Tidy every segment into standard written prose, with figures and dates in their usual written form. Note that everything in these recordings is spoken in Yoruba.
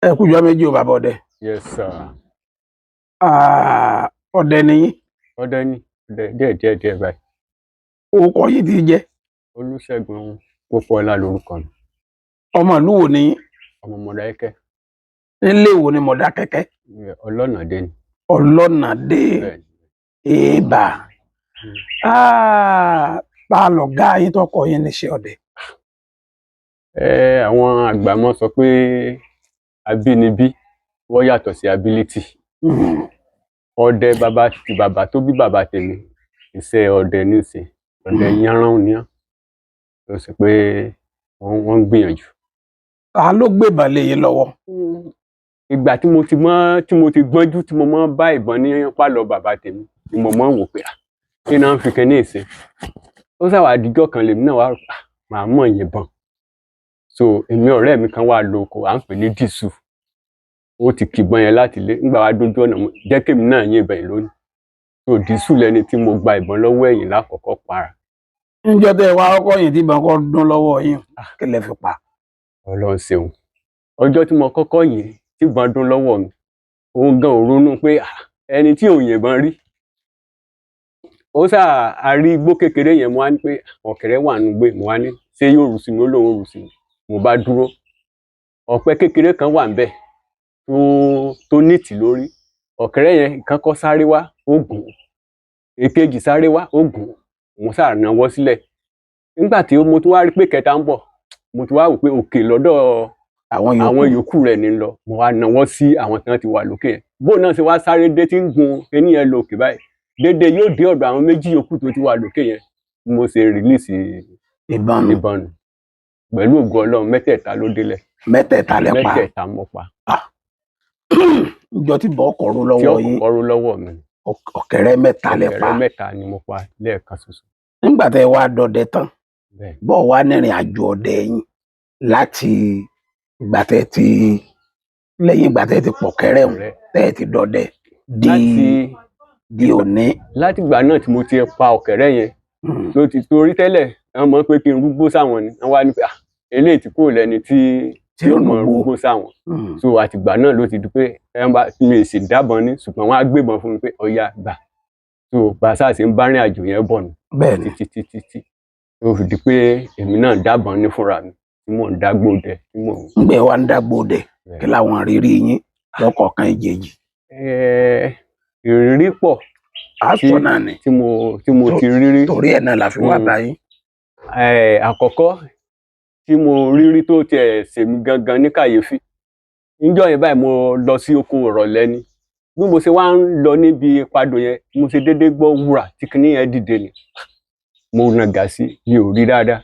Ẹ kújọ méjì o, bàbá ọdẹ. Yes sir. Ah, ọdẹ ni yín? Ọdẹ ni, ọdẹ díẹ̀ díẹ̀ díẹ̀ báyìí. Orúkọ yìí ti jẹ́? Olùṣègùn Pópóọlá lórúkọ mi. Ọmọ ìlú wo ni yín? Ọmọ Mọdákẹ́kẹ́. Nílé wo ni Mọdákẹ́kẹ́? Ọlọ́nàdé ni. Ọlọ́nàdé? Bẹ́ẹ̀ ni. Èèbà! Ah, ta lọ̀gá yín tó kọ́ yín níṣẹ́ ọdẹ? Ẹ àwọn àgbà mọ́ sọ pé abínibí wọ́n yàtọ̀ sí ability. Ọdẹ bàbá ti bàbá tó bí bàbá tèmi, iṣẹ́ ọdẹ nísìn, ọdẹ yánrán ni wọ́n, tó sì pé wọ́n ń gbìyànjú. Ta ló gbébọn lé yín lọ́wọ́? Ìgbà tí mo ti mọ̀, tí mo ti gbọ́njú, tí mo mọ́ bá ìbọn ní pálọ̀ bàbá tèmi ni mo mọ́ ń wò pé, kí náà ń fi kinní ìsìn. Ó ṣàwà díjọ́ kan lèmi náà wá rò pé, màá mọ̀ yìnbọn. So èmi ọ̀rẹ́ mi kan wà lóko, à ń pè ní Dìsù. Ó ti kìbọn yẹn láti ilé. Nígbà wá dójú ọ̀nà, jẹ́ kémi náà yìnbọn yìí lónìí. So Dìsù lẹni tí mo gba ìbọn lọ́wọ́ ẹ̀yìn lákọ̀ọ́kọ́ para. Níjọ́ tẹ́ ẹ wá kọ́kọ́ yìn tí ìbọn kọ́ dún lọ́wọ́ yín, kí lẹ fi pa? Ọlọ́run ṣeun. Ọjọ́ tí mo kọ́kọ́ yìn tí ìbọn dún lọ́wọ́ mi, òun gan ò ronú pé, ẹni tí ò yìnbọn rí. Ó ṣáà a rí igbó kékeré yẹn, mo wá ní pé ọ̀kẹ́rẹ́ wà nínú igbó yìí. Mo wá ní ṣé yóò rú sí mi? Ó lóun ó rú sí mi. Mo bá dúró. Ọ̀pẹ kékeré kan wà ńbẹ̀ tó nítìí lórí. Ọ̀kẹ́rẹ́ yẹn, ìkan kọ́ sáré wá, ó gùn ún. Èkejì sáré wá, ó gùn ún. Mo ṣáà nawọ́ sílẹ̀. Nígbà tí mo tún wá rí pé kẹta ń bọ̀, mo tún wá wò pé òkè lọ́dọ̀ àwọn àwọn yòókù. Yòókù rẹ̀ ní lọ. Mo wá nawọ́ sí àwọn tí wọ́n ti wà lókè yẹn. Bóun náà ṣe wá sáré dé tí ń gun kíní yẹn lọ òkè báyìí, dédé yóò dé ọ̀dọ̀ àwọn méjì yòókù tó ti wà lókè yẹn. Bí mo ṣe release ìbọn nù. Ìbọn nù. Pẹ̀lú ògo Ọlọ́run, mẹ́tẹ̀ẹ̀ta ló délẹ̀. Mẹ́tẹ̀ẹ̀ta lẹ pa? Mẹ́tẹ̀ẹ̀ta mo pa. Níjọ́ tí ìbọn kọ̀rọ̀ tí lọ́wọ́ yín? Ọkọ̀ ró lọ́wọ́ mi. Ọ̀kẹ́rẹ́ mẹ́ta lẹ pa? Ọ̀kẹ́rẹ́ mẹ́ta ni mo pa lẹ́ẹ̀kan ṣoṣo. Nígbà tẹ́ ẹ wá dọdẹ tán, Bẹ́ẹ̀. bọ́ wá nírìn àjò ọdẹ yín láti ìgbà tẹ́ ti, lẹ́yìn ìgbà tẹ́ ti pọ̀kẹ́rẹ́ hùn, Ọ̀rẹ́. tẹ́ ẹ ti dọdẹ di Láti di òní. Láti ìgbà náà tí mo ti pa ọ̀kẹ́rẹ́ yẹn, ló ti torí tẹ́lẹ̀ wọ́n mọ̀ pé kí n rúgbó sáwọn ni. Wọ́n wá ní pé, eléyìí tí kúrò lẹ́ni tí tí ó mọ̀ nùgbò. Rúgbó sáwọn. So àtìgbà náà ló ti di pé ẹ bá mi sì dábọn ní, ṣùgbọ́n wọ́n á gbébọn fún mi pé ọ̀ya gbà. So bá a ṣáà ṣe ń bá rìn àjò yẹn bọ̀ nù Bẹ́ẹ̀ ni. títí títí tí tó fi di pé èmi náà dábọn ní fúnra mi, tí mò ń dágbó dẹ, tí mò ń. Ńgbẹ́ wa ń dágbó dẹ, kí làwọn ìrírí yín lọ́kọ̀ọ̀kan ìjèjì? Ìrírí pọ̀ Àásọ náà ni. tí mo ti rí rí. Torí ẹ̀ náà la fi wá báyìí. Àkọ́kọ́ tí mo rí rí tó tiẹ̀ ṣèmi gangan ní kàyéfì, níjọ́ yẹn báyìí, mo lọ sí oko ìrọ̀lẹ́ ni. Bí mo ṣe wá ń lọ níbi padò yẹn, mo ṣe déédéé gbọ́ wúrà tí kinní yẹn dìde ni. Mo nàgà sí, mi ò rí dáadáa.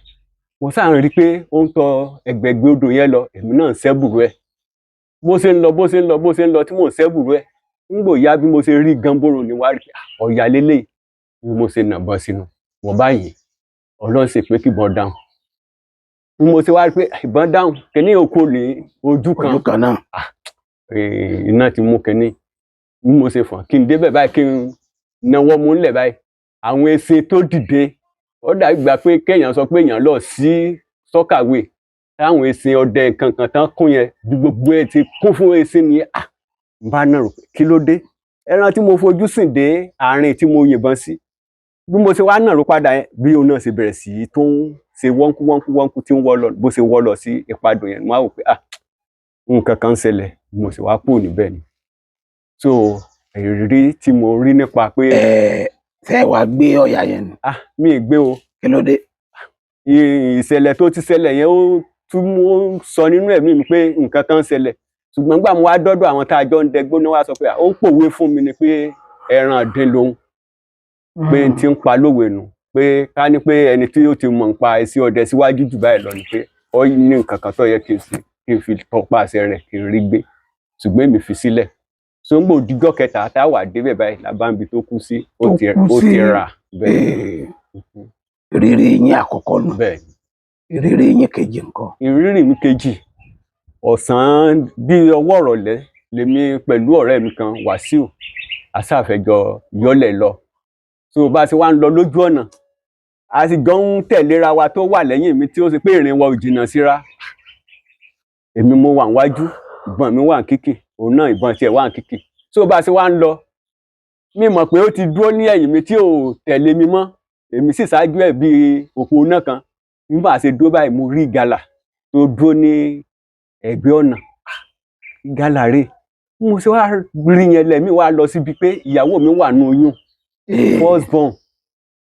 Mo sáà ń rí i pé ó ń tọ ẹ̀gbẹ̀gbẹ́ odò yẹn lọ. Èmi náà ń ṣẹ́bùrú ẹ̀. Bó ṣe ń lọ, bó ṣe ń lọ, bó ṣe ń lọ tí mò ń ṣẹ́bùrú ẹ̀, ńgbò yá, bí mo ṣe rí ganboro ni, wá rí i pé, ọ̀yà leléyìí. Bí mo ṣe nàbọn sínú, mo bá yìn. Ọlọ́run ṣe pé kíbọn dáhùn. Bí mo ṣe wá rí i pé ìbọn dáhùn, kinní yẹn kúrò ní ojú kan. Ojú kan náà. Iná ti mú kinní. Bí mo ṣe fọ̀n kí n débẹ̀ báyìí, kí n nawọ́ mú ńlẹ̀ báyìí, àwọn esin tó dìde, ó dàbí ìgbà pé kéèyàn sọ pé èèyàn lọ sí soakaway, táwọn esin ọdẹ nǹkan kan tán kún yẹn, bí gbogbo ẹ̀ ti kún fún esin nìyẹn. N bá nàró pé kí ló dé? Ẹran tí mo fojú sìn dé àárín tí mo yìnbọn sí. Bí mo ṣe wá nàró padà yẹn, bí òun náà ṣe bẹ̀rẹ̀ sí í tó ń ṣe wọ́nkú wọ́nkú wọ́nkú tí ń wọ́ lọ, bó ṣe wọ́ lọ sí ìpadò yẹn, mo wá wò pé, nǹkan kan ń ṣẹlẹ̀. Bí mo ṣe wá kúrò níbẹ̀ ni. So ìrírí tí mo rí nípa pé Ẹ ṣé wàá gbé ọ̀yà yẹn ni? Mi ì gbé o. Kí ló dé? Ìṣẹ̀lẹ̀ tó ti ṣẹlẹ̀ yẹn, ó tún mú ó sọ nínú ẹ̀mí mi pé nǹkan kan ń ṣẹlẹ̀. Ṣùgbọ́n nígbà mo wá dọ́dọ̀ àwọn tá a jọ ń dẹgbó náà, wá sọ pé, ó ń pòwe fún mi ni pé ẹran ìdin lòun, pé n ti ń pa lówe nù, pé ká ní pé ẹni tí ó ti mọ̀ nípa iṣẹ́ ọdẹ síwájú jù báyìí lọ ni, pé ó ní nǹkan kan tó yẹ kí n ṣe, kí n fi tọpasẹ̀ rẹ̀ kí n rí gbé, ṣùgbọ́n èmi fi sílẹ̀. So ńgbò díjọ́ kẹta tá a wà débẹ̀ báyìí, la bá ń bi tó kú sí, ó Tó ti kú ó sí. ti rà bẹ́ẹ̀. Ìrírí yín àkọ́kọ́ nù? Bẹ́ẹ̀. Ìrírí yín kejì ńkọ́? Ìrírí mi kejì, ọ̀sán bí ọwọ́ ìrọ̀lẹ́ lèmi pẹ̀lú ọ̀rẹ́ mi kan, Wàsíù, asáfẹ́jọ yọ́lẹ̀ lọ. So bá a ṣe wá ń lọ lójú ọ̀nà, a sì jọ ń tẹ̀léra wa, tó wà lẹ́yìn mi, tí ó ṣe pé ìrìn wa ò jìnnà síra. Èmi mo wà níwájú. Ìbọn mi wà ní kíkì, òun náà ìbọn tiẹ̀ wà ní kíkì. So bá a ṣe wá ń lọ, mi mọ̀ pé ó ti dúró ní ẹ̀yìn mi tí ò tẹ̀lé mi mọ́. Èmi sì ṣáájú ẹ̀ bíi òpó iná kan. Bí màá ṣe dúró báyìí, mo rí ìgalà tó dúró ní ẹ̀gbẹ́ ọ̀nà. Ìgalà rèé. Bí mo ṣe wá rí yẹn, lẹ̀mí wá lọ síbi pé ìyàwó mi wà nínú oyún, first born.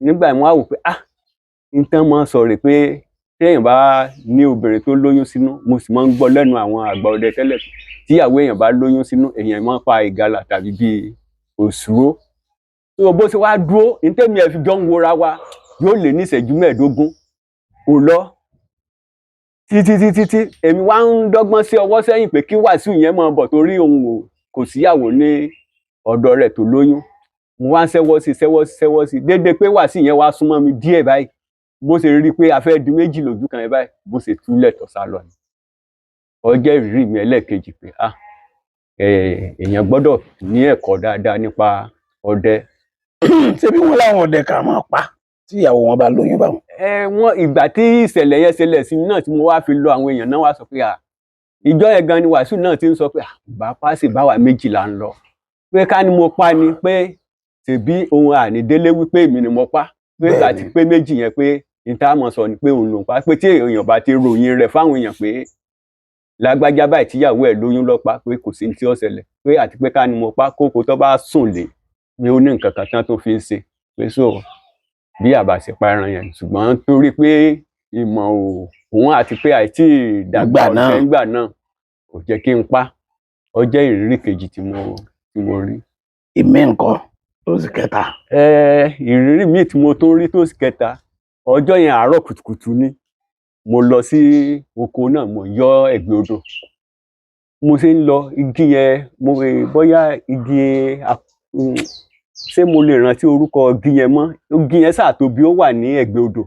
Nígbà yẹn mo wá wò pé, ah, n tán máa ń sọ rèé pé téèyàn bá ní obìnrin tó lóyún sínú, mo sì máa ń gbọ́ lẹ́nu àwọn àgbà ọdẹ tẹ́lẹ̀, tíyàwó èèyàn bá lóyún sínú, èèyàn máa ń pa ìgalà tàbí bíi òsúró. So bó ṣe wá dúró, n tẹ́mi ẹ̀ fi jọ ń wora wa yóò lé ní ìṣẹ́jú 15, kò lọ títí títí tí èmi wá ń dọ́gbọ́n sí ọwọ́ sẹ́yìn pé kí Wàsíù yẹn máa bọ̀, torí òun ò kò síyàwó ní ọ̀dọ̀ rẹ̀ tó lóyún. Mo wá ń ṣẹ́wọ́ sí, ṣẹ́wọ́ sí, ṣẹ́wọ́ sí, déédéé pé Wàsíù yẹn wá súnmọ́ mi díẹ̀ báyìí. Bó ṣe rí i pé a fẹ́ di méjì lójú kan yẹn báyìí, bó ṣe túlẹ̀ tó sá lọ ni. Ó jẹ́ ìrírí mi ẹlẹ́ẹ̀kejì pé, ah, èèyàn gbọ́dọ̀ ní ẹ̀kọ́ dáadáa nípa ọdẹ. Ṣé bí wọ́n láwọn ọdẹ kan máa pa tí ìyàwó wọn bá lóyún báwọn? Ẹ wọ́n, ìgbà tí ìṣẹ̀lẹ̀ yẹn ṣẹlẹ̀ sí mi náà tí mo wá fi lọ àwọn èèyàn náà wá sọ pé, à, ìjọ yẹn gan ni Wàsíù náà ti ń sọ pé, à, bá pàṣẹ báwa méjì là ń lọ, pé ká ní mo pa ni, pé ṣèbí òun àní délé wípé èmi ni mo pa, pé ìgbà tí pé méjì yẹn, pé n tá mọ̀ sọ ni pé òun lòún pa, pé tí èèyàn bá ti ròyìn rẹ̀ fáwọn èèyàn pé lágbájá báyìí tíyàwó ẹ̀ lóyún ló pa, pé kò sí ní tí ó ṣẹlẹ̀, pé àti pé ká ní mo pa, kókó tó bá sùn lé pé ó ní nǹkan kan tán tó fi ń ṣe, pé so bí àbá ṣe pa ẹran yẹn. Ṣùgbọ́n torí pé ìmọ̀ ò òun àti pé àìtí ìdàgbà ọ̀sẹ̀ ńgbà náà kò jẹ́ kí n pa. Ó jẹ́ ìrírí kejì tí mo rí. Ìmí nǹkan tó sì kẹta? Ìrírí míì tí mo tún rí tó sì kẹta, ọjọ́ yẹn àárọ̀ kùtùkùtù ni mo lọ sí oko náà, mo yọ ẹ̀gbẹ́ odò. Mo ṣe ń lọ, igi yẹn mo bóyá igi, ṣé mo lè rántí orúkọ igi yẹn mọ́? Igi yẹn ṣáà tóbi, ó wà ní ẹ̀gbẹ́ odò,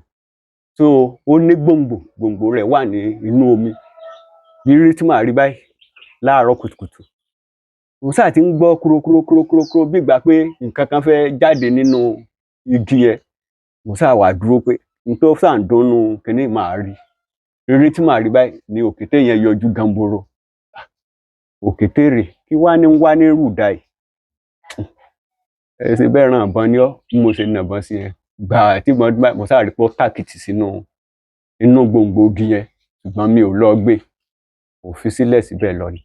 so ó ní gbòǹgbò, gbòǹgbò rẹ̀ wà ní inú omi. Rírí tí màá rí báyìí láàárọ̀ kùtùkùtù, mo ṣáà ti ń gbọ́ kúrókúró kúrókúró kúró bí ìgbà pé nǹkan kan fẹ́ jáde nínú igi yẹn. Mo ṣáà wá dúró pé n tó ṣáà ń dunnú kinní màá rí. Rírí tí màá rí báyìí ni òkété yẹn yọjú gamboro. Òkété rè, kí wá ní wá ní rúdà yìí? Ẹ ṣe bẹ́ẹ̀ ràn ìbọn ní ọ́. Bí mo ṣe nàbọn sí yẹn gbà tí mo mo ṣáà rí pé ó tàkìtì sínú inú gbòǹgbò igi yẹn, ṣùgbọ́n mi ò lọ gbé, kò fi sílẹ̀ síbẹ̀ lọ ni.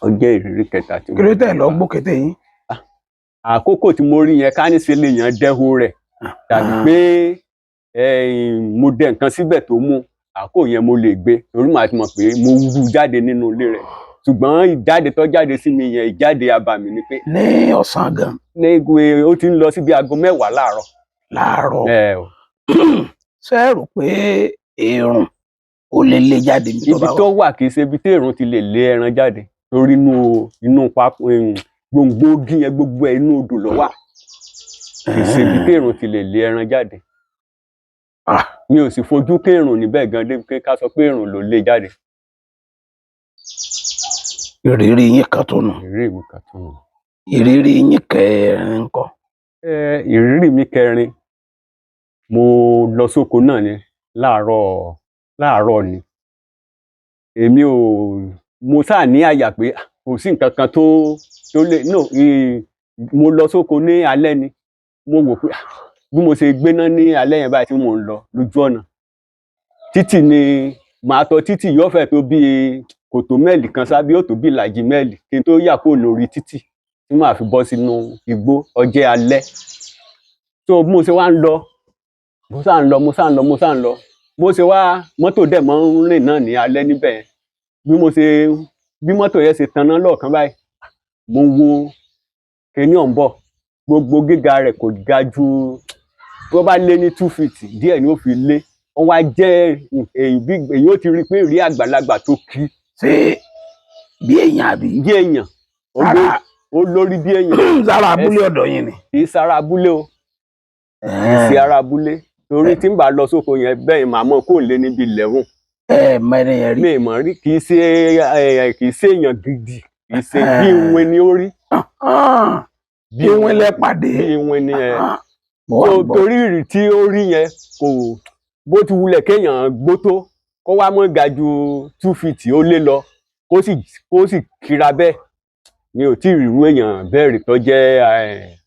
Ó jẹ́ ìrírí kẹta tí mo Kí ló tẹ̀ lọ gbókété yín? Àkókò tí mo rí yẹn, ká ní ṣe lè yàn dẹ́hùn rẹ̀ tàbí pé mo dẹ nǹkan síbẹ̀ tó mú àkókò yẹn, mo lè gbé, torí màá ti mọ̀ pé mo wú jáde nínú ilé rẹ̀. Ṣùgbọ́n ìjáde tó jáde sí mi yẹn, ìjáde abàmì ni pé Ní ọ̀sán gan? Ní ó ti ń lọ sí bí aago 10 láàárọ̀. Láàárọ̀? Ẹ o. Ṣé ẹ rò pé èrùn ò lè lé jáde níbi tó Ibi bá tó wà? wà, kì í ṣe ibi tí èrùn ti lè lé ẹran jáde, torí inú pápá gbòǹgbò igi yẹn, gbogbo ẹ̀ inú odò ló wà. Kì í ṣe ibi tí èrùn ti lè lé ẹran jáde. Mi ò sì fojú kérùn níbẹ̀ gan débi pé ká sọ pé èrùn ló lé jáde. Ìrírí yín kan tó nù? Ìrírí mi kan tó nù. Ìrírí yín kẹrin ńkọ́? Ìrírí mi kẹrin, mo lọ sóko náà ni láàárọ̀ láàárọ̀ ni. Èmi ò mo sáà ní àyà pé kò sí nǹkan kan tó lè no. Mo lọ sóko ní alẹ́ ni. Mo wò pé bí mo ṣe gbéná ní alẹ́ yẹn báyìí tí mò ń lọ lójú ọ̀nà títì ni màá tọ títì, yóò fẹ́ tó bíi kò tó mẹ́ẹ̀lì kan sá, bí ó tó bí ìlàjì mẹ́ẹ̀lì kí n tó yà kúrò lórí títì tí màá fi bọ́ sínú igbó. Ọjẹ́ alẹ́ tó bí mo ṣe wá ń lọ, mo sáà ń lọ, mo sáà ń lọ, mo sáà ń lọ, bó ṣe wá mọ́tò dẹ̀ máa ń rìn náà ní alẹ́ níbẹ̀ yẹn. Bí mo ṣe bí mọ́tò yẹn ṣe taná lọ́ọ̀kan báyìí, mo wo kinní ọ̀hún bọ̀. Gbogbo gíga rẹ̀ kò ga ju, tó bá lé ní 2 feet díẹ̀ ni ó fi lé. Ó wá jẹ́ èyí bí èyí ó ti rí i pé rí àgbàlagbà tó kí. Ṣé bí èèyàn àbí? Bí èèyàn. Ó lórí bí èèyàn. Sára abúlé ọ̀dọ̀ yín ni? Kì í sára abúlé o, kì í ṣe ara abúlé, torí tí n bá lọ sóko yẹn bẹ́ẹ̀, màá mọ̀ kó lé níbi 11. Ẹ mọ ẹni yẹn rí? Mi mọ̀ rí. Kì í ṣe èèyàn gidi, kì í ṣe bí iwin ni ó rí. Bí iwin lẹ pàdé? Bí iwin ni ẹ. Mo wá ń bọ̀. Torí ìrì tí ó rí yẹn, kò bó ti wulẹ̀ kéèyàn gbó tó, kó wá mọ́ ga ju 2 feet ó lé lọ. Kó sì kíra bẹ́ẹ̀. Mi ò tí ì rírú èèyàn bẹ́ẹ̀ rí tó jẹ́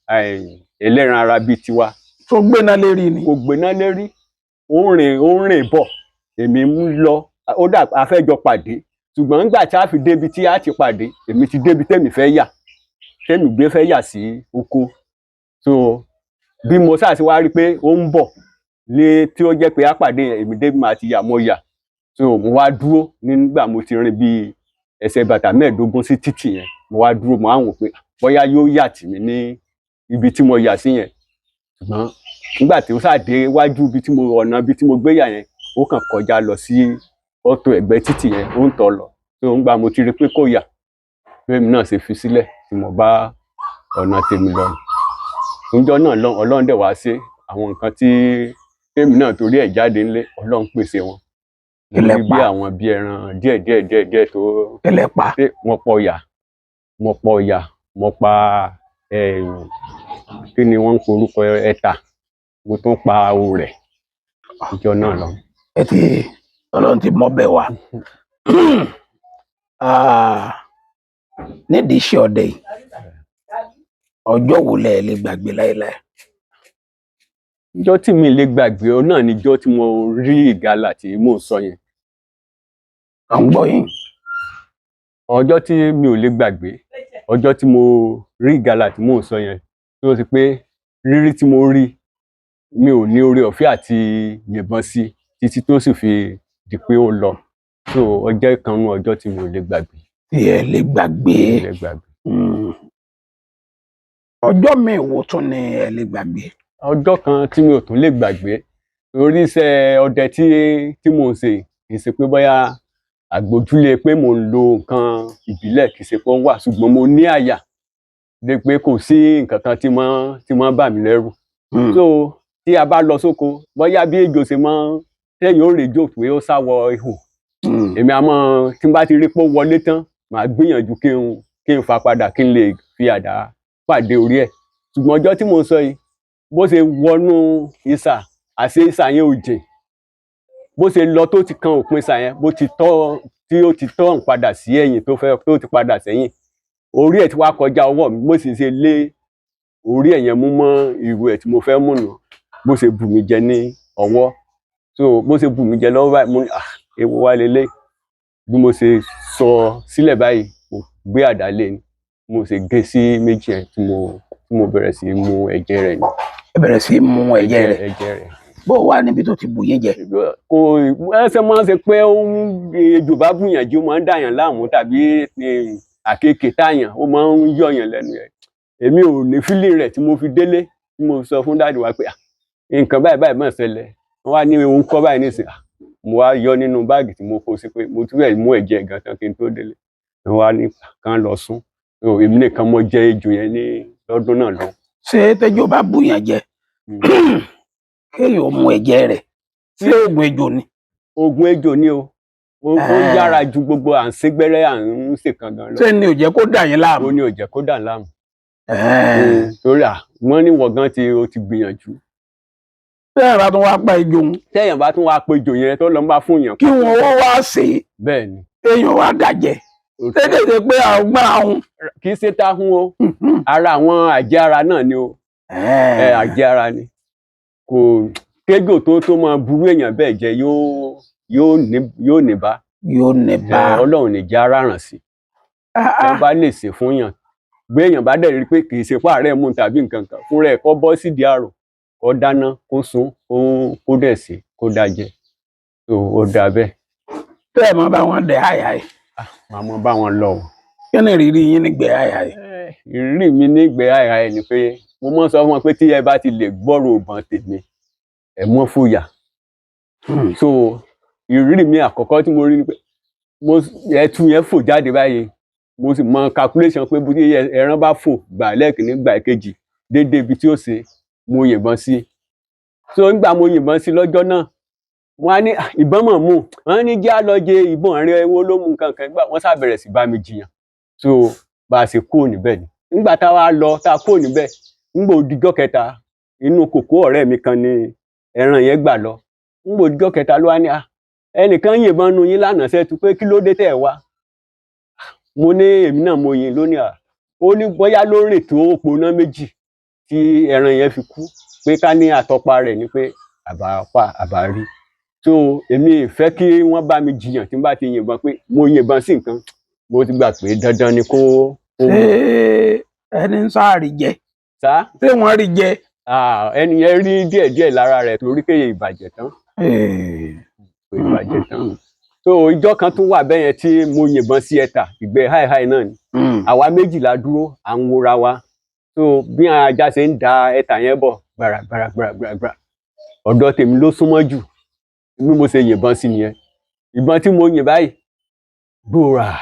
ẹlẹ́ran ara bíi tiwa. Tó gbéná lérí ni? Kò gbéná lérí. Ó ń rìn bọ̀, èmi ń lọ. Ó dà a fẹ́ jọ pàdé, ṣùgbọ́n nígbà tí a fi débi tí a ti pàdé, èmi ti débi tẹ́mi fẹ́ yà, tẹ́mi gbé fẹ́ yà sí oko. So bí mo ṣáà ti wá rí pé ó ń bọ̀ ní tí ó jẹ́ pé a pàdé yẹn, èmi débi màá ti yà, mo yà. So mo wá dúró nígbà mo ti rìn bíi ẹsẹ̀ bàtà 15 sí títì yẹn. Mo wá dúró, mo wá wò pé bóyá yóò yà tì mí ní ibi tí mo yà sí yẹn. Ṣùgbọ́n nígbà tí ó ṣáà dé wájú ibi tí mo ọ̀nà ibi tí mo gbé yà yẹn, ó kàn kọjá lọ sí ọ̀tọ̀ ẹ̀gbẹ́ títì yẹn, ó ń tọ̀ lọ. So ńgbà mo ti rí pé kò yà, bẹ́ẹ̀ náà ṣe fi sílẹ̀ tí mo bá ọ̀nà tèmi lọ níjọ́ náà lọ. Ọlọ́run dẹ̀ wá ṣe àwọn nǹkan tí tèmi náà torí ẹ̀ jáde ńlé, Ọlọ́run pèsè wọn. Mo Ilẹ̀ rí bí pa. àwọn bí ẹran díẹ̀ díẹ̀ díẹ̀ díẹ̀ tó Kílẹ̀ pa? Ṣé wọ́n pọ̀ ọ̀yà, mo pa ọ̀yà, mo pa kí ni wọ́n ń porúkọ ẹ̀ta, mo tún pa orẹ̀ níjọ́ náà lọ. Ẹ ti Ọlọ́run ti mọ́bẹ̀ wá. Ah, nídìí iṣẹ́ ọdẹ yìí, ọjọ́ wo lẹ lè gbàgbé láéláé? Ọjọ́ tí mi lè gbàgbé ọ náà níjọ́ tí mo rí ìgalà tí mò ń sọ yẹn. À ń gbọ́ yín. Ọjọ́ tí mi ò lè gbàgbé, ọjọ́ tí mo rí ìgalà tí mò ń sọ yẹn, tó ti pé rírí tí mo rí, mi ò ní oore ọ̀fẹ́ àti yìnbọn sí títí tó sì fi di pé ó lọ. So ọjọ́ kan nínú ọjọ́ tí mi ò lè gbàgbé. Tí ẹ lè gbàgbé. Mi ò lè gbàgbé. Ọjọ́ míì wo tún ni ẹ lè gbàgbé? Ọjọ́ kan tí mi ò tún lè gbàgbé, torí iṣẹ́ ọdẹ tí mò ń ṣe, kì í ṣe pé bóyá àgbójúlé pé mò ń lo nǹkan ìbílẹ̀, kì í ṣe pé ó wà, ṣùgbọ́n mo ní àyà dé pé kò sí nǹkan kan tí máa ń bà mí lẹ́rù. So tí a bá lọ sóko, bóyá bí ejò ṣe máa ń téèyàn ó rèjò pé ó sá wọ ihò, èmi a máa tí n bá ti rí pé ó wọlé tán, màá gbìyànjú kí n fà padà, kí n lè fi àdá pàdé orí ẹ̀. Ṣùgbọ́n ọjọ́ tí mò ń sọ yìí, bó ṣe wọnú isà, àṣé isà yẹn ò jìn, bó ṣe lọ tó ti kan òpin isà yẹn, bó ti tọ́ tí ó ti tọ́ọ̀n padà sí ẹ̀yìn, tó fẹ́ tó ti padà sẹ́yìn, orí ẹ̀ ti wá kọjá ọwọ́ mi. Bó sì ṣe lé orí ẹ̀ yẹn mú mọ́ ìrù ẹ̀ tí mo fẹ́ mú nù, bó ṣe bù mí jẹ ní ọwọ́. So bó ṣe bù mí jẹ lọ́wọ́ báyìí, mo ní, "Ah, ewu wá leléyìí." Bí mo ṣe sọ sílẹ̀ báyìí, mo gbé àdá lé ni, mo ṣe gé sí méjì yẹn tí mo bẹ̀rẹ̀ sí í mu ẹ̀jẹ̀ rẹ̀ ni. Ẹ bẹ̀rẹ̀ sí í mu ẹ̀jẹ̀ rẹ̀? Ẹ̀jẹ̀ rẹ̀. Bó o wà níbi tó ti bù yín jẹ? Kò ẹsẹ̀ máa ń ṣe pé ó ń ejò bá bùyàn jẹ, ó máa ń dàyàn láàmú tàbí àkekèé tàyàn, ó máa ń yọ̀yàn lẹ́nu ẹ̀. Èmi ò ní fílì rẹ̀ tí mo fi délé, tí mo sọ fún daddy wa pé, "Ah, nǹkan báyìí báyìí máa ṣẹlẹ̀." Wọ́n wá ní òun kọ́ báyìí nísìnyí. Ah, mo wá yọ nínú báàgì tí mo kó sí pé mo tún fẹ́ mú ẹ̀jẹ̀ gan tán kí n tó délé. Wọ́n wá ní kán lọ sún. So èmi nìkan mo jẹ ejò yẹn ní lọ́dún náà lọ. Ṣé tẹ́jọ́ bá bù yàn jẹ, kéèyàn ó mu ẹ̀jẹ̀ rẹ̀, ṣé oògùn ejò ni? Oògùn ejò ni o. Ó yára ju gbogbo à ń sín gbẹ́rẹ́, à ń ṣèkan gan lọ. Ṣé ni ò jẹ́ kó dà yín láàmú? Ó ní ò jẹ́ kó dà láàmú. Torí à wọ́n ní wọ́n gan ti o ti gbìyànjú. Tẹ́yìn bá tún wá pa ejò ń Téèyàn bá tún wá pe ejò yẹn tó lọ ń bá fún yàn. Kí wọn ó wá sè é, Bẹ́ẹ̀ ni. èèyàn wá dàjẹ́, ṣé kéde pé àwọn àwọn. Kì í ṣe táhùn o, ara àwọn àjẹ́ ara náà ni o. Ẹ àjẹ́ ara ni. Kò kéjò tó máa burú èèyàn bẹ́ẹ̀ jẹ, yóò ní bá. Yóò ní bá. Ẹ Ọlọ́run ní jẹ́ ara ràn sí. Wọ́n bá lè ṣe fún yàn, gbé èèyàn bá dẹ̀ rí pé kì í ṣe pé àárẹ̀ mú tàbí nǹkan kan fúnra ẹ̀, kó bọ́ sídìí àrò, kó dáná, kó sun, kó dẹ̀ sè, kó dá jẹ tó, ó dáa bẹ́ẹ̀. Tẹ́ ẹ̀ máa bá wọn dẹ̀ àyà yìí? Màá mọ bá wọn lọ o. Kí ni ìrírí yín nígbẹ̀ àyà yìí? Ìrírí mi nígbẹ́ àìra ẹ̀ ni pé mo mọ́ sọ fún wọn pé tí ẹ bá ti lè gbọ́rọ̀ ìbọn tèmi, ẹ mọ́ fòyà. So ìrírí mi àkọ́kọ́ tí mo rí ni pé mo ẹtu yẹn fò jáde báyìí, mo sì mọ calculation pé bí ẹran bá fò gbà lẹ́ẹ̀kínní, gbà kejì, déédéé ibi tí ó ṣe mo yìnbọn sí. So nígbà mo yìnbọn sí lọ́jọ́ náà, wọ́n á ní, "Ah, ìbọn mọ̀ mú." Wọ́n ní jẹ́ á lọ jẹ ìbọn rẹ wo ló mú nǹkan kan gbà. Wọ́n sá bẹ̀rẹ̀ sí bá mi jiyàn. So bá a ṣe kúrò níbẹ̀ ni nígbà tá a wá lọ, tá a kúrò níbẹ̀, nígbà ó dijọ́ kẹta, inú kòkó ọ̀rẹ́ mi kan ni ẹran yẹn gbà lọ. Nígbà ó dijọ́ kẹta ló wá ní, "Ah, ẹnìkan yìnbọn nu yín lánàá sẹ́tu pé kí ló dé tẹ̀ wá?" Mo ní èmi náà mo yìn lónìí à. Ó ní bóyá ló rìn tó òpónà méjì tí ẹran yẹn fi kú, pé ká ní àtọpa rẹ̀ ni pé àbá pa àbá rí. So èmi ì fẹ́ kí wọ́n bá mi jiyàn tí n bá ti yìnbọn pé mo yìnbọn sí nǹkan, mo ti gbà pé dandan ni kó Ṣé ẹni ń sáàrì jẹ? Sá. Ṣé wọ́n rí jẹ? Ah, ẹni yẹn rí díẹ̀díẹ̀ lára rẹ̀ torí pé ìbàjẹ́ tán, kò ìbàjẹ́ tán. So ìjọ́ kan tún wà bẹ́yẹn tí mo yìnbọn sí ẹ̀tà ìgbẹ́ háìháì náà ni. Àwa méjìlá dúró, à ń wora wa. So bí àwọn ajá ṣe ń da ẹ̀tà yẹn bọ̀ gbàrà gbàrà gbàrà gbàrà gbàrà, ọ̀dọ̀ tèmi ló súnmọ́ jù. Bí mo ṣe yìnbọn sí nìyẹn. Ìbọn tí mo yìn báyìí, gbòòrà,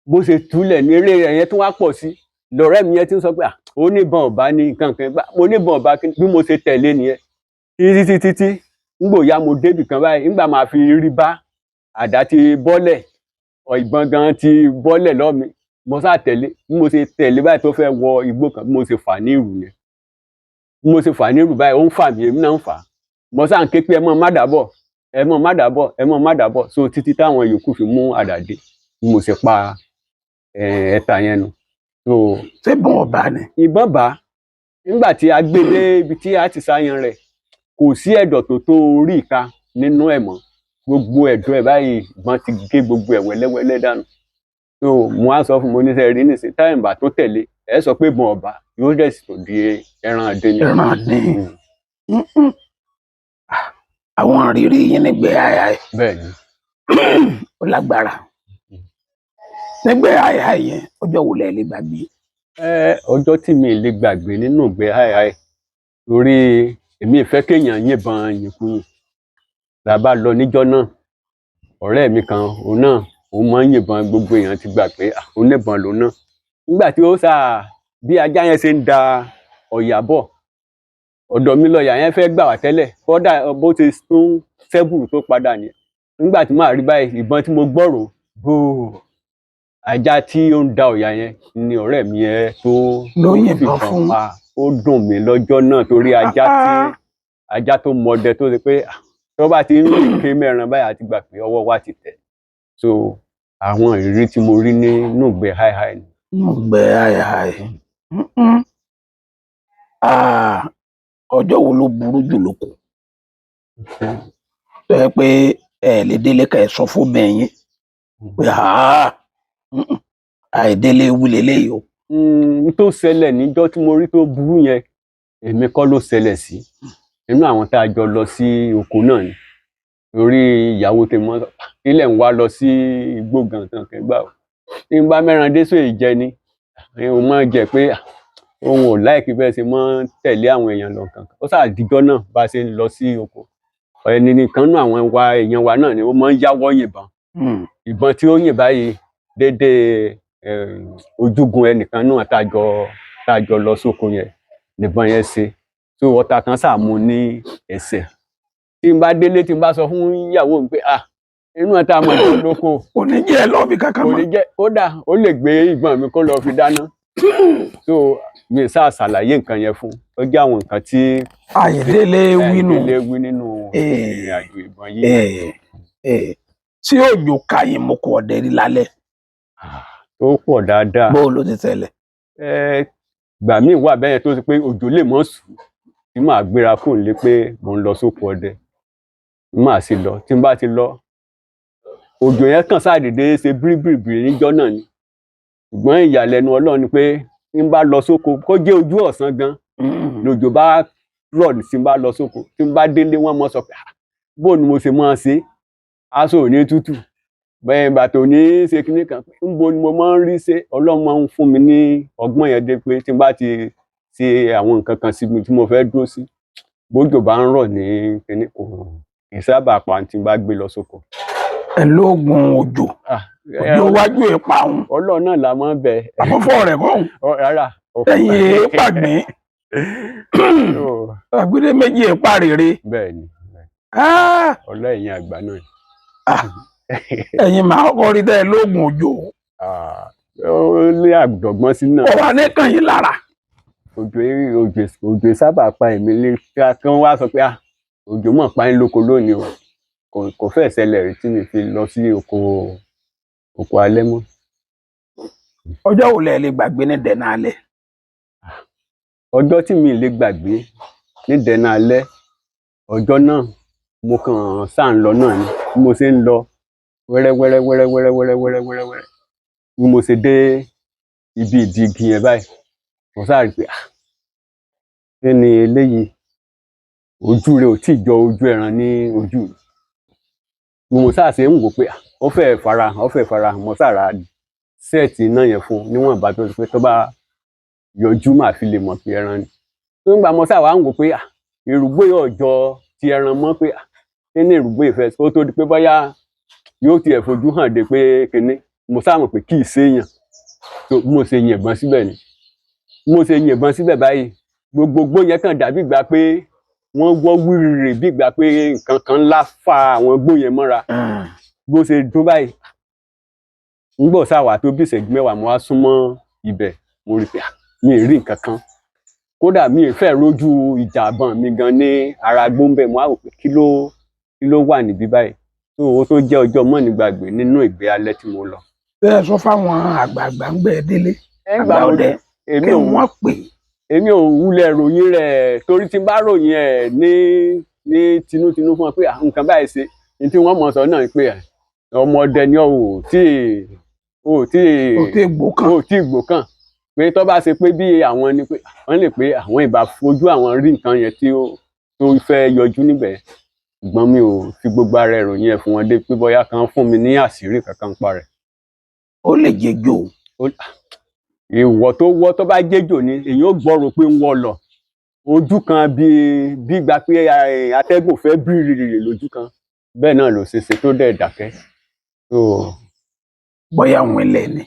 bó ṣe túlẹ̀ ní eré rẹ̀ yẹn tún wá pọ̀ sí. Lọ̀rẹ́ mi yẹn ti ń sọ pé à, ó níbọn ọ̀bá ní nǹkan kan gbá, mo níbọn ọ̀bá kí bí mo ṣe tẹ̀lé nìyẹn. Títí títí títí, ńgbò ya mo débì kan báyìí, ńgbà máa fi rí bá àdá ti bọ́lẹ̀, ìbọn gan ti bọ́lẹ̀ lọ́ọ̀ mi. Mo sá tẹ̀lé, bí mo ṣe tẹ̀lé báyìí tó fẹ́ wọ igbó kan, bí mo ṣe fà ní ìrù yẹn. Bí mo ṣe fà ní ìrù báyìí, ó ń fà mí, èmi náà ń fà á. Mo sá ń ké pé ẹ mọ́ má dàbọ̀, ẹ mọ́ má dàbọ̀, ẹ mọ́ má dàbọ̀. So títí táwọn yòókù fi mú àdá dé, bí mo ṣe pa ẹ̀ta yẹn nu. So Ṣé bọ́n ọba ni? Ìbọn bá nígbà tí a gbé dé ibi tí a ti sáyan rẹ̀, kò sí ẹ̀dọ̀ tó tó orí ìka nínú ẹ̀ mọ́. Gbogbo ẹ̀dọ̀ ẹ̀ báyìí, ìbọn ti gé gbogbo ẹ̀ wẹ́lẹ́wẹ́lẹ́ dànù. So mo á sọ fún mo ní sẹ́ rí nísìnyí, táyà ìbá tó tẹ̀lé, ẹ sọ pé ìbọn ọ̀bá yóò dẹ̀ sì tó di ẹran àdé ni. Ẹran àdín. Àwọn ìrírí yín nígbẹ́ háìháì Bẹ́ẹ̀ ni. ó lágbára. Nígbẹ́ háìháì yẹn, ọjọ́ wo lẹ lè gbàgbé? Ọjọ́ tí mi lè gbàgbé nínú ìgbẹ́ háìháì, torí èmi ì fẹ́ kéèyàn yìnbọn yìnkuyìn. La bá lọ níjọ́ náà, ọ̀rẹ́ mi kan, òun náà, òun máa ń yìnbọn, gbogbo èèyàn ti gbà pé oníbọn lòun náà. Nígbà tí ó sà bí ajá yẹn ṣe ń da ọ̀yà bọ̀, ọ̀dọ̀ mi lọ̀yà yẹn fẹ́ gbà wá tẹ́lẹ̀, kódà bó ṣe tún sẹ́bùrú tó padà nìyẹn. Nígbà tí màá rí báyìí, ìbọn tí mo gbọ́rò gbòò, ajá tí ó ń da ọ̀yà yẹn ni ọ̀rẹ́ mi yẹn tó Ló yìnbọn fìbọn fún. pa. Ó dùn mí lọ́jọ́ náà torí ajá tí ajá tó mọdẹ tó ṣe pé tó bá ti ń rìn ké mẹ́ran báyìí, a ti gbà pé ọwọ́ wa ti tẹ̀. So àwọn ìrírí tí mo rí nínú ìgbẹ́ háìháì ni. Nínú ìgbẹ́ háìháì. Ọjọ́ wo ló burú jù lóko? Tó jẹ́ pé ẹ lè délé ká ẹ sọ fún obìnrin yín pé àìdélé wí leléyìí o. N tó ṣẹlẹ̀ níjọ́ tí mo rí tó burú yẹn, èmi kọ́ ló ṣẹlẹ̀ sí. Inú àwọn tá a jọ lọ sí oko náà ni. Torí ìyàwó tèmi mọ́ sọ, kílẹ̀ ń wá lọ sí igbó gan-an kan gbà o. Tí n bá mẹ́ran dé sóò jẹ ni, òun máa ń jẹ pé òun ò láìkí bẹ́ẹ̀ ṣe máa ń tẹ̀lé àwọn èèyàn lọ kankan. Ó sáà dijọ́ náà bá ṣe ń lọ sí oko. Ẹni nìkan nú àwọn wa èèyàn wa náà ni ó máa ń yáwọ́ yìnbọn. Ìbọn tí ó yìn báyìí dédé ojúgun ẹnìkan náà tá a jọ lọ sóko yẹn nìbọn yẹn ṣe. So ọta kan sáà mú ní ẹsẹ̀. Tí n bá délé tí n bá sọ fún ìyàwó mi pé inú ẹ̀ tá a mọ̀ jọ lóko. Kò ní jẹ́ ẹ lọ́ọ̀bì kankan Kò mọ́. ní jẹ́, kódà ó lè gbé ìbọn mi kó lọ fi dáná. So mi sáà ṣàlàyé nǹkan yẹn fún un. Ó jẹ́ àwọn nǹkan tí Àìdélé wí nù. Àìdélé wí nínú ìrìn àjò ìbọn yìí. Tí òjò ká yín mo kọ ọdẹ rí lálẹ́. Ó pọ̀ dáadáa. Bó ló ti ṣẹlẹ̀? Ìgbà míì wà bẹ́yẹn tó ṣe pé òjò lè mọ́ sùn tí màá gbéra kúrò nílé pé mò ń lọ sóko ọdẹ. Màá sì lọ. Tí n bá ti lọ, òjò yẹn kàn ṣàdédé ṣe bíríbìrìbìrì níjọ́ náà ni. Ṣùgbọ́n ìyàlẹ́nu Ọlọ́run ni pé tí n bá lọ sóko, kó jẹ́ ojú ọ̀sán gan, lòjò bá rọ̀ tí n bá lọ sóko, tí n bá délé wọ́n mọ́ sọ pé bó ni mo ṣe máa ṣe, aṣọ ò ní tútù, bẹ́ẹ̀ bàtà ò ní ṣe kinní kan, ńbo ni mo máa ń rí ṣe. Ọlọ́run máa ń fún mi ní ọgbọ́n yẹn dé pé tí n bá ti ṣe àwọn nǹkan kan sí mi tí mo fẹ́ dúró sí, bójò bá ń rọ̀ ní kinní kò kì í sábà pa tí n bá gbé lọ sóko. Ẹ lóògùn òjò. Òjò wájú ẹ̀ pa òun. Ọlọ́run náà la máa ń bẹ. Àmọ́fọ́ rẹ̀ kọ́ òun. Rárá. Ẹ̀yin èé pàgbín. Àgbélé méjì èé pàrèrè. Bẹ́ẹ̀ ni. Ọlọ́run àgbà náà. Ẹ̀yin màá kọ́kọ́ rí tẹ́ ẹ lóògùn òjò. Ó lé àdọ̀gbọ́n sí náà. Ó wà ní kàn yín lára. Òjò sábà pa èmi lé kí wọ́n wá sọ pé òjò mọ̀ pa yín lóko lónìí o. Kò fẹ́ ṣẹlẹ̀ rí tí mi fi lọ sí oko alẹ́ mọ́. Ọjọ́ wo lẹ lè gbàgbé ní dẹ̀nà alẹ́? Ọjọ́ tí mi lè gbàgbé ní dẹ̀nà alẹ́, ọjọ́ náà mo kàn sáà ń lọ náà ni. Bí mo ṣe ń lọ wẹ́rẹ́ wẹ́rẹ́ wẹ́rẹ́ wẹ́rẹ́ wẹ́rẹ́ wẹ́rẹ́ wẹ́rẹ́ wẹ́rẹ́, bí mo ṣe dé ibi ìdí igi yẹn báyìí, mo sáà rí pé, ah, kí ni eléyìí? Ojú rẹ̀ ò tíì jọ ojú ẹran ní ojú mi. Bí mo sáà ṣe ń wò pé, ah, ó fẹ́ farahàn, ó fẹ́ farahàn, mo sáà ra sẹ́ẹ̀tì iná yẹn fún un níwọ̀nba tó ṣe pé tó bá yọjú màá fi lè mọ̀ pé ẹran ni. Nígbà mo sáà wá ń wò pé, ah, èrúgbó yìí ò jọ ti ẹran mọ́ pé, ah, kí ni èrúgbó yìí fẹ́, ó tó di pé bóyá yóò tiẹ̀ fojú hàn dé pé kinní, mo sáà mọ̀ pé kì í ṣèèyàn. So bí mo ṣe yìnbọn síbẹ̀ ni. Bí mo ṣe yìnbọn síbẹ̀ báyìí, gbogbo igbó yẹn kàn dàbí ìgbà pé wọ́n wọ́ wírìrì, bí ìgbà pé nǹkan kan ńlá fa àwọn igbó yẹn mọ́ra. Bó ṣe dún báyìí, ńgbà ó sáà wá tó bí ìṣẹ́jú mẹ́wàá, mo wá súnmọ́ ibẹ̀, mo rí pé, ah, mi ì rí nǹkan kan. Kódà mi ì fẹ́ rójú ìjà ìbọn mi gan ní ara igbó ńbẹ̀. Mo wá wò pé kí ló wà níbí báyìí. So ó tó jẹ́ ọjọ́ mọ́nigbàgbé nínú ìgbé alẹ́ tí mo lọ. Bẹ́ẹ̀ sọ fáwọn àgbààgbà ń gbẹ́ délé, àgbà ọdẹ, Èmi kí ò wọ́n pè. Èmi ò wulẹ̀ ròyìn rẹ̀, torí tí n bá ròyìn ẹ̀ ní tinútinú fún wọn pé nǹkan báyìí ṣe, ní tí wọ́n mọ̀ sọ náà ni pé ọmọ ọdẹ ni ọ́, ò tí ò tí gbó kàn, ò tí gbó kàn, pé tó bá ṣe pé bí àwọn ni pé wọ́n lè pé àwọn ìbá fojú àwọn rí nǹkan yẹn tí ó tó fẹ́ yọjú níbẹ̀. Ṣùgbọ́n mi ò fi gbogbo ara ìròyìn ẹ̀ fún wọn dé pé bóyá kan fún mi ní àṣírí kankan pa rẹ̀. Ó lè jẹjọ. Ìwọ̀ tó wọ́ tó bá jẹ́jò ni èyí ó gbọ́rò pé ń wọ́ lọ ojú kan bí bí gba pé atẹ́gùn fẹ́ bìrìrì lójú kan, bẹ́ẹ̀ náà ló ṣe ṣe tó dẹ̀ dákẹ́. Bóyá òun ilẹ̀ ni.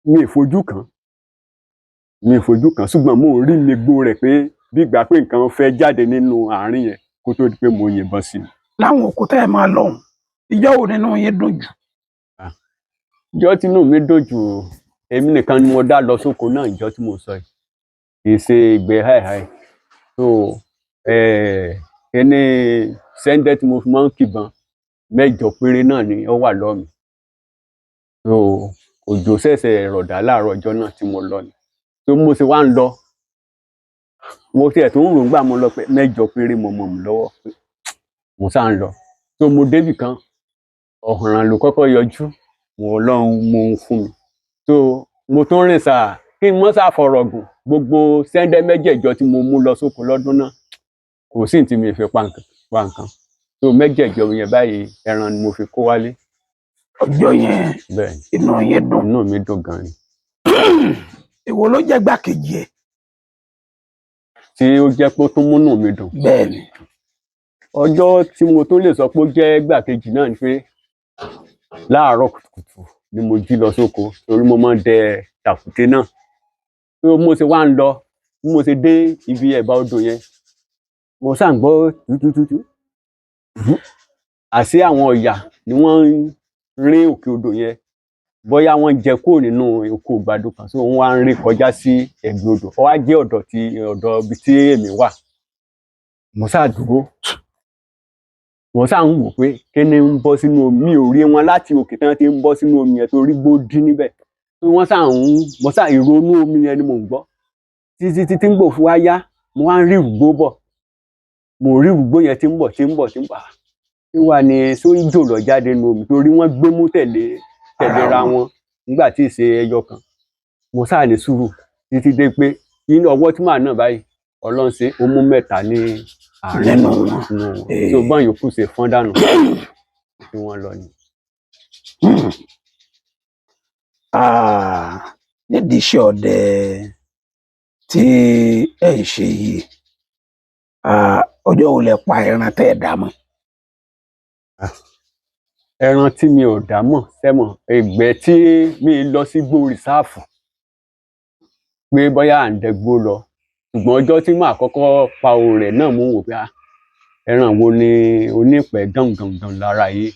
Mi ì fojú kan, mi ì fojú kan, ṣùgbọ́n mo rí mi gbó rẹ̀ pé bí ìgbà pé nǹkan fẹ́ jáde nínú àárín yẹn kó tó di pé mo yìnbọn sí i. Láwọn òkúta ẹ̀ máa lọ́hùn, ìjọ́ wo nínú yín dùn jù? Ìjọ́ tínú mi dùn jù, èmi nìkan ni mo dá lọ sóko náà ìjọ́ tí mo sọ yìí, kì í ṣe ìgbẹ́ háìháì. So kíní sẹ́ńdẹ́ tí mo fi máa ń kìbọn mẹ́jọ péré náà ni ó wà lọ́ọ̀ mi. So òjò ṣẹ̀ṣẹ̀ rọ̀dá láàárọ̀ ọjọ́ náà tí mo lọ ni. So mo ṣe wá ń lọ, mo tiẹ̀ tó ń rò ńgbà mo lọ pé mẹ́jọ péré mo mọ̀ mí lọ́wọ́, mo sá ń lọ. So mo débì kan, ọ̀ràn ló kọ́kọ́ yọjú, mo Ọlọ́run mú un fún mi. So mo tún rìn sáà kí n mọ́ sá fọ̀rọ̀ gùn, gbogbo sẹ́ńdẹ́ mẹ́jẹ̀jọ tí mo mú lọ sóko lọ́dún náà kò sí ní tí mi fi pa nǹkan. So mẹ́jẹ̀jọ yẹn báyìí ẹran ni mo fi kó wálé. Ọjọ́ yẹn bẹ́ẹ̀ inú yẹn dùn. Inú mi dùn gan ni. Èwo ló jẹ́ gbàkejì ẹ̀? Tí ó jẹ́ pé ó tún múnú mi dùn. Bẹ́ẹ̀ ni. Ọjọ́ tí mo tó lè sọ pé ó jẹ́ gbàkejì náà ni pé láàárọ̀ kùtùkùtù ni mo jí lọ sóko, torí mo máa ń dẹ tàkúté náà. Bí mo ṣe wá ń lọ, bí mo ṣe dé ibi ẹ̀bá odò yẹn, mo ṣáà ń gbọ́ tútútútú. Àṣé àwọn ọ̀yà ni wọ́n ń rín òkè odò yẹn, bóyá wọ́n jẹ kúrò nínú oko ìgbàdo kan, so wọ́n wá ń rí kọjá sí ẹ̀gbẹ́ odò. Ó wá jẹ́ ọ̀dọ̀ tí ọ̀dọ̀ ibi tí èmi wà. Mo ṣáà dúró, mo ṣáà ń wò pé kí ni ń bọ́ sínú omi. Mi ò rí wọn láti òkè tí wọ́n ti ń bọ́ sínú omi yẹn torí gbó dín níbẹ̀. Tí wọ́n ṣáà ń, mo ṣáà ìrònú omi yẹn ni mò ń gbọ́ títí títí ń gbò fún wa yá, mo wá ń rí ìrùgbó bọ̀. Mo rí ìrùgbó yẹn tí ń bọ̀ tí ń bọ̀ tí ń bọ̀. Kí wá ni sójò lọ jáde nínú omi, torí wọ́n gbé mú tẹ̀lé tẹ̀léra wọn nígbà tí ì ṣe ẹyọ kan. Mo ṣáà ní sùúrù títí dé pé nínú ọwọ́ tí màá nà báyìí, Ọlọ́run ṣe ó mú mẹ́ta ní àárín nínú wọn. Tó gbọ́n yòókù ṣe fọ́n dànù tí wọ́n lọ ni. Nídìí iṣẹ́ ọdẹ tí ẹ̀ ń ṣe yìí, ọjọ́ wo lẹ pa ẹran tẹ́ ẹ̀ dá mọ̀? Ẹran tí mi ò dá mọ̀ sẹ́mọ̀, ìgbẹ́ tí mi lọ sí igbó rìsáàfù pé bóyá à ń dẹgbó lọ, ṣùgbọ́n ọjọ́ tí màá kọ́kọ́ pa òun rẹ̀ náà mo wò pé ẹran wo ni onípẹ̀ gàngàngàn lára yìí.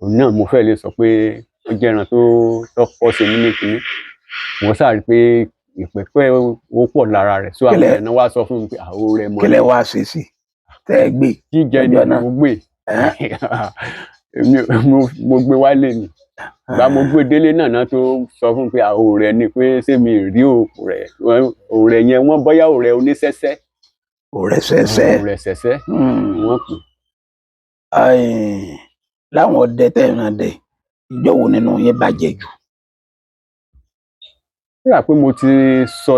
Òun náà mo fẹ́ lè sọ pé ó jẹ́ ẹran tó tọ́kọ́ ṣe mí ní kinní. Mo sáà rí pé ìpẹ́pẹ́ ó pọ̀ lára rẹ̀, so àwọn ẹ̀nà wá sọ fún mi pé àwo rẹ̀ mọ́. Kí lẹ wá ṣe sí tẹ́ ẹ gbé? Jíjẹ ni mo gbé, mo gbé wálé ni. Ìgbà mo gbé délé náà náà tó sọ fún mi pé òòrẹ̀ ni, pé ṣé mi rí òòrẹ̀. Òòrẹ̀ yẹn wọ́n bóyá òòrẹ̀ oníṣẹ́ṣẹ́. Òòrẹ̀ ṣẹ́ṣẹ́. Òòrẹ̀ ṣẹ́ṣẹ́ wọ́n pè. Láwọn ọdẹ tẹ́ ẹ̀ ń dẹ, ìjọ́ wo nínú yín bàjẹ́ jù? Ó dà pé mo ti sọ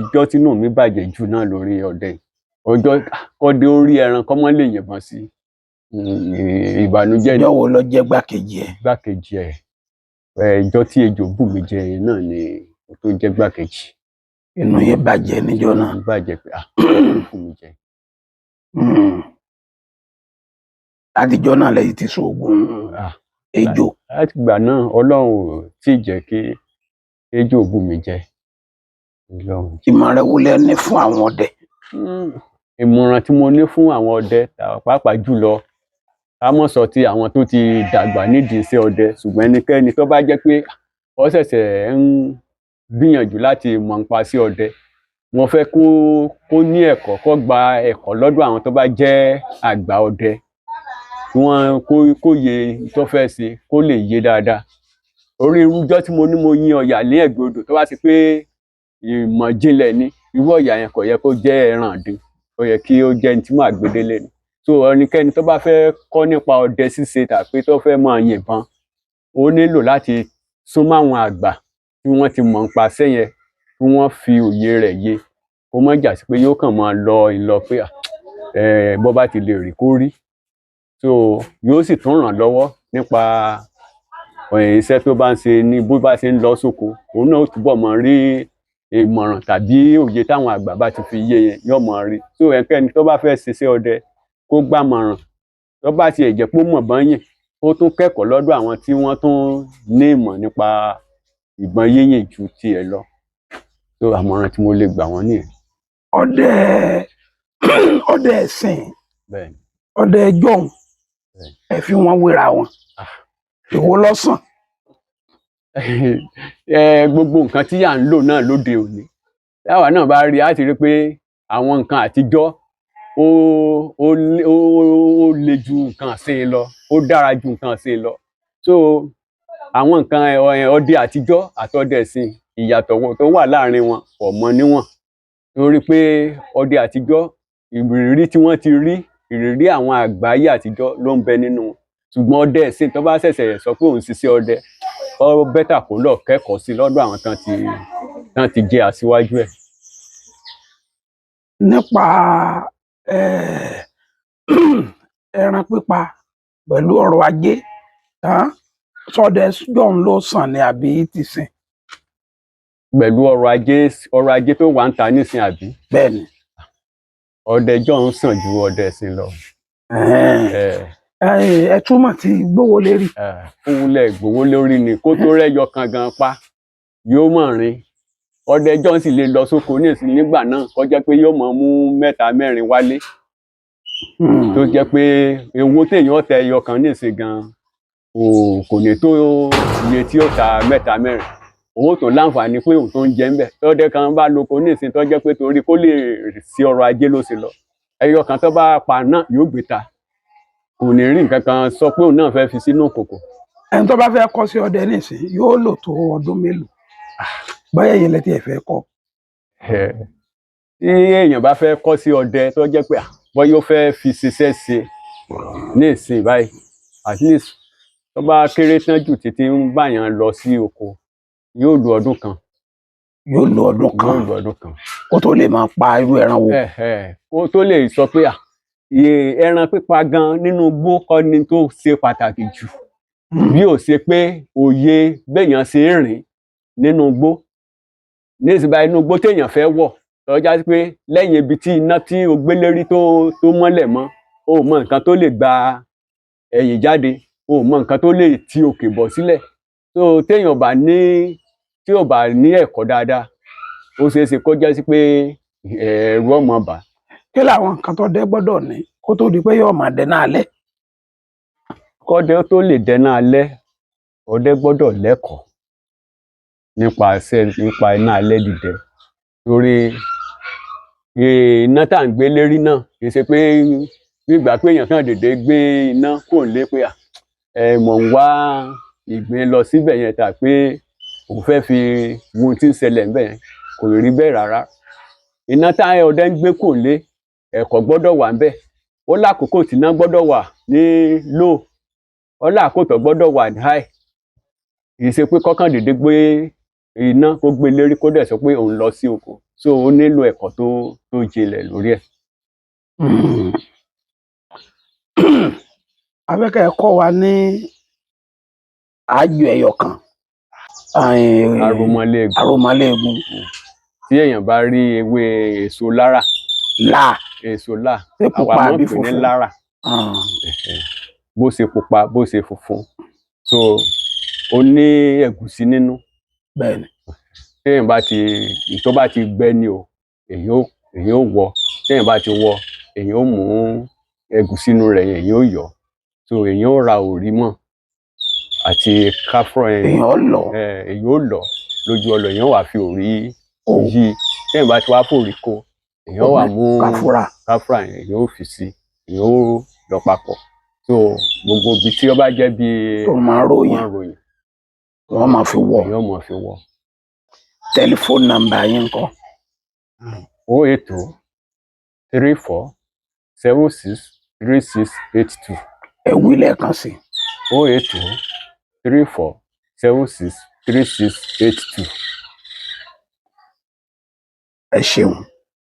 ìjọ́ tínú mi bàjẹ́ jù náà lórí ọdẹ yìí. Ọjọ́ kọ́dẹ ó rí ẹran kọ́ mọ́ lè yìnbọn sí, ìbànújẹ́ ni. Ìjọ́ wo ló jẹ́ gbákejì ẹ̀? Gbákejì ẹ̀, ìjọ́ tí ejò bù mí jẹ náà ni ó tó jẹ́ gbákejì. Inú yín bàjẹ́ níjọ́ náà? Bàjẹ́ pé ejò bù mí jẹ. Látijọ́ náà lẹ́yìn tí ṣoògùn ejò. Láti ìgbà náà Ọlọ́run ò tí ì jẹ́ kí ejò bù mí jẹ. Ìmọ̀ràn wo lẹ ní fún àwọn ọdẹ? Ìmọ̀ràn tí mo ní fún àwọn ọdẹ, pàápàá jùlọ ká mọ̀ sọ ti àwọn tó ti dàgbà nídìí iṣẹ́ ọdẹ, ṣùgbọ́n ẹnikẹ́ni tó bá jẹ́ pé ó ṣẹ̀ṣẹ̀ ń gbìyànjú láti mọ̀ nípa iṣẹ́ ọdẹ, mo fẹ́ kó ní ẹ̀kọ́, kó gba ẹ̀kọ́ lọ́dọ̀ àwọn tó bá jẹ́ àgbà ọdẹ, kí wọ́n kó yé tó fẹ́ ṣe kó lè yé dáadáa. Orí irújọ́ tí mo ní mo yin ọ̀yà ní ẹ̀gbẹ́ odò, tó bá ṣe pé ìmọ̀ jinlẹ̀ ni, irú ọ̀yà yẹn kò yẹ kó jẹ́ ẹran ìdin, ó yẹ kí ó jẹ́ ẹni tí màá gbé délé ni. So ẹnikẹ́ni tó bá fẹ́ kọ́ nípa ọdẹ ṣíṣe tàbí tó fẹ́ máa yìnbọn, ó nílò láti súnmọ́ àwọn àgbà tí wọ́n ti mọ̀ nípa iṣẹ́ yẹn, kí wọ́n fi òye rẹ̀ yé, kó má jà sí pé yóò kàn máa lọ ìlọ pé bó bá ti lè rí kó rí. So yóò sì tún ràn lọ́wọ́ nípa iṣẹ́ tó bá ń ṣe ní bó bá ṣe ń lọ sóko, òun náà ó túbọ̀ máa rí ìmọ̀ràn tàbí òye táwọn àgbà bá ti fi yé yẹn, yóò máa rí. So ẹnikẹ́ni tó bá fẹ́ ṣiṣẹ́ ọdẹ kó gbàmọ̀ràn, tó bá tiẹ̀ jẹ́ pé ó mọ̀ bọ́n yìn, ó tún kẹ́kọ̀ọ́ lọ́dọ̀ àwọn tí wọ́n tún ní ìmọ̀ nípa ìbọn yínyìn ju tiẹ̀ lọ. So àmọ̀ràn tí mo lè gbà wọ́n nìyẹn. Ọdẹ ọdẹ ẹ̀sìn, Bẹ́ẹ̀ni. ọdẹ ẹjọ́un, ẹ fi wọn wéra wọn, èwo ló sàn? Gbogbo nǹkan tí à ń lò náà lóde òní, táwa náà bá rí, á ti rí pé àwọn nǹkan àtijọ́ ó le ju nǹkan ìsìn lọ, ó dára ju nǹkan ìsìn lọ. So àwọn nǹkan ọdẹ àtijọ́ àti ọdẹ ìsìn, ìyàtọ̀ tó wà láàrin wọn kò mọ níwọ̀n, torí pé ọdẹ àtijọ́, ìrírí tí wọ́n ti rí, ìrírí àwọn àgbáyé àtijọ́ ló ń bẹ nínú wọn. Ṣùgbọ́n ọdẹ ìsìn tó bá ṣẹ̀ṣẹ̀ sọ pé òun ṣiṣẹ́ ọdẹ, ó bẹ́tà kó lọ kẹ́kọ̀ọ́ sí lọ́dọ̀ àwọn tán ti jẹ́ aṣíwájú ẹ̀. Nípa ẹran pípa pẹ̀lú ọrọ̀ ajé, sọdẹ jọ̀hún ló sàn ni àbí tìsín? Pẹ̀lú ọrọ̀ ajé tó wà ń ta nísìn àbí? Bẹ́ẹ̀ni. Ọdẹ jọ̀hún sàn ju ọdẹ ìsìn lọ. Ẹ túmọ̀ tí gbówó lérí. Ó wúlẹ̀ gbówó lórí ni, kó tó rẹ́yọ kan gan pa yóò mọ̀ rin. Ọdẹ jọ̀hún sì lè lọ sóko nísìn nígbà náà kó jẹ́ pé yóò mọ̀ mú mẹ́ta mẹ́rin wálé, tó jẹ́ pé owó téèyàn tẹ ẹyọ kan nísìn gan kò ní tó iye tí ó ta mẹ́ta mẹ́rin. Owó tó láǹfààní pé òun tó ń jẹ ńbẹ̀. Tọ́dẹ kan bá loko nísìn tó jẹ́ pé torí kó lè sí ọrọ̀ ajé ló ṣe lọ, ẹyọ kan tó bá pa náà yóò gbé ta, kò ní rí nǹkan kan sọ pé òun náà fẹ́ fi sínú kòkò. Ẹni tó bá fẹ́ kọ́ sí ọdẹ nísìn yóò lò tó ọdún mélòó? Báyà yẹn lẹ tí ẹ fẹ́ kọ́. Tí èèyàn bá fẹ́ kọ́ sí ọdẹ tó jẹ́ pé bóyá ó fẹ́ fi ṣiṣẹ́ ṣe nísìn báyìí, at least tó bá kéré tán jù títí ń báyàn lọ sí oko, yóò lo ọdún kan. Yóò lo ọdún kan. Yóò lo ọdún kan. Kó tó lè máa pa irú ẹran wo. Kó tó lè sọ pé ẹran pípa gan nínú igbó kọ́ ni tó ṣe pàtàkì jù, bí ò ṣe pé òye béèyàn ṣe ń rìn nínú igbó. Nísìnyí báyìí, inú igbó téèyàn fẹ́ wọ̀ tó já sí pé lẹ́yìn ibi tí iná tí o gbé lérí tó mọ́lẹ̀ mọ́, o ò mọ nǹkan tó lè gba ẹ̀yìn jáde, o ò mọ nǹkan tó lè ti òkè bọ̀ sílẹ̀. So téèyàn bá ní, tí ò bá ní ẹ̀kọ́ dáadáa, ó ṣeé ṣe kó jẹ́ sí pé ẹ̀rù ó máa bà á. Kí làwọn nǹkan tó dẹ gbọ́dọ̀ ní kó tó di pé yóò máa dẹ náà alẹ́? Kọ́dẹ tó lè dẹná alẹ́, ọdẹ gbọ́dọ̀ lẹ́kọ̀ọ́ nípa iṣẹ́, nípa iná alẹ́ dídẹ. Torí iná tá à ń gbé lérí náà kì í ṣe pé bí ìgbà pé èèyàn kàn dédé gbé iná kúrò nílé pé mò ń wá ìgbín lọ síbẹ̀ yẹn tà pé òun fẹ́ fi wo ohun tí ń ṣẹlẹ̀ ńbẹ̀ yẹn, kò rí bẹ́ẹ̀ rárá. Iná tá ọdẹ ń gbé kò lé, ẹ̀kọ́ gbọ́dọ̀ wà ńbẹ̀. Ó lákòókò tí iná gbọ́dọ̀ wà ní low, ó lákòókò tó gbọ́dọ̀ wà ní high. Kì í ṣe pé kọ́kàn dédé gbé iná, kó gbé lérí, kó dẹ̀ sọ pé òun lọ sí oko. So ó nílò ẹ̀kọ́ tó jinlẹ̀ lórí ẹ̀. A fẹ́ kẹ́ ẹ kọ́ wa ní àájò ẹyọ kan. Aromọléegun. Aromọléegun. Tí èèyàn bá rí ewé èso lára, Là èso là, ṣé àwa pupa máa ń àbí pè ní funfun? Lára. Bó ṣe pupa, bó ṣe funfun, so ó ní ẹ̀gúsí nínú. Bẹ́ẹ̀ni. Téèyàn bá ti, tó bá ti gbẹ ni o, èyàn ó wọ. Téèyàn bá ti wọ, èyàn ó mú ẹ̀gúsí inú rẹ̀ yẹn, èyàn ó yọ. So èyàn ó ra òrí mọ́ àti káfọ́ ẹ. Èèyàn lọ. Èyàn ó lọ lójú ọlọ, èyàn ó wá fi òrí kó yí. Téèyàn bá ti wá fòrí kó, èyàn ó wá mú káfúrà. Káfúrà yẹn, èyàn ó fi sí, èyàn ó lọ papọ̀. So gbogbo ibi tí ó bá jẹ́ bí tó máa ń ròyìn, wọ́n ròyìn, wọ́n máa fi wọ̀. Èyàn ó máa fi wọ̀. Tẹlifóònù nọ́mbà yín ńkọ́? 08034763682. Ẹ wí lẹ́ẹ̀kan sí. 08034763682. Ẹ ṣeun.